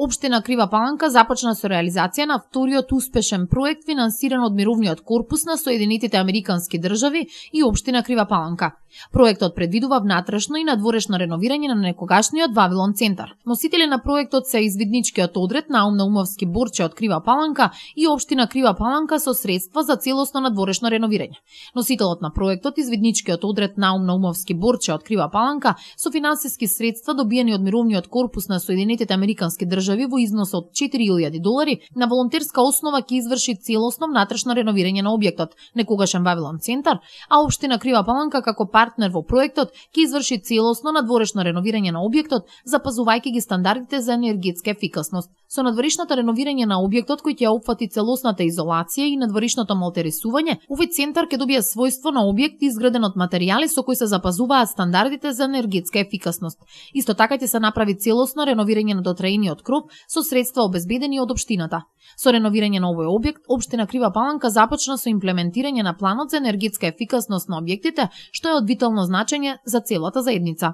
Општина Крива Паланка започна со реализација на вториот успешен проект финансиран од Мировниот корпус на Соединетите Американски држави и Општина Крива Паланка. Проектот предвидува внатрешно и надворешно реновирање на некогашниот Вавилон центар. Носители на проектот се извидничкиот одред Наум Наумовски Борче од Крива Паланка и Општина Крива Паланка со средства за целосно надворешно реновирање. Носителот на проектот извидничкиот одред Наум Наумовски Борче од Крива Паланка со финансиски средства добиени од Мировниот корпус на Соединетите Американски држави во износ од $4.000 на волонтерска основа ќе изврши целосно внатрешно реновирање на објектот, некогашен Вавилон центар, а Општина Крива Паланка како партнер во проектот ќе изврши целосно надворешно реновирање на објектот, запазувајќи ги стандардите за енергетска ефикасност. Со надворешното реновирање на објектот кој ќе опфати целосната изолација и надворешното малтерисување, овој центар ќе добие својство на објект изграден од материјали со кои се запазуваат стандардите за енергетска ефикасност. Исто така ќе се направи целосно реновирање на дотраениот кров со средства обезбедени од општината. Со реновирање на овој објект, Општина Крива Паланка започна со имплементирање на планот за енергетска ефикасност на објектите, што е од витално значење за целата заедница.